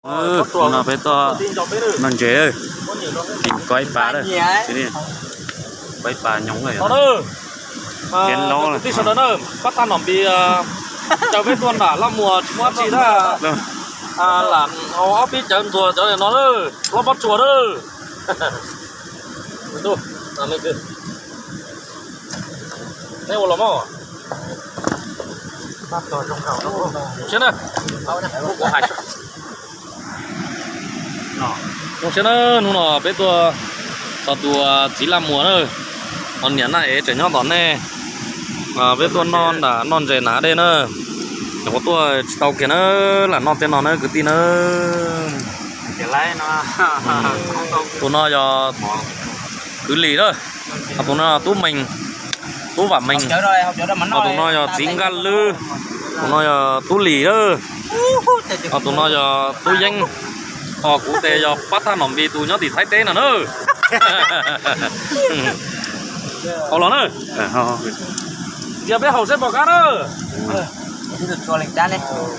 Hnub no peb tuaj noj ntses, tim koj ib pas, koj ib pas nyob. Kwv tij sawv daws na, pab thaj nom npis caw peb tuaj nram Laj Muas tsis muaj dab tsi na, lam haus ob peb cawv ntxuag cov no, loj pob tsuas na. Neb ua los mog. Siab na. Zoo siab na, hnub no peb tuaj txog tus txiv Laj Muas na, ho niam Naj Ev tseem nyob tom nej. Peb tuaj noj nram noj ntses na dej na, nyuam qhuav tuaj tsis tau kiag na, lam noj tej no na kwv tij na. Tus no yog kwv Lis na, ho tus no yog tub Mees, tub Vam Mees, ho tus no yog txiv Nkaj Lwb, tus no yog tub Lis na, ho tus no yog tub Yeeb, ho kuv tes yog pab thaj nom npis tus nyob tim Thaib teb no na. Haus los na. Ntsia peb haus seb puas qab na.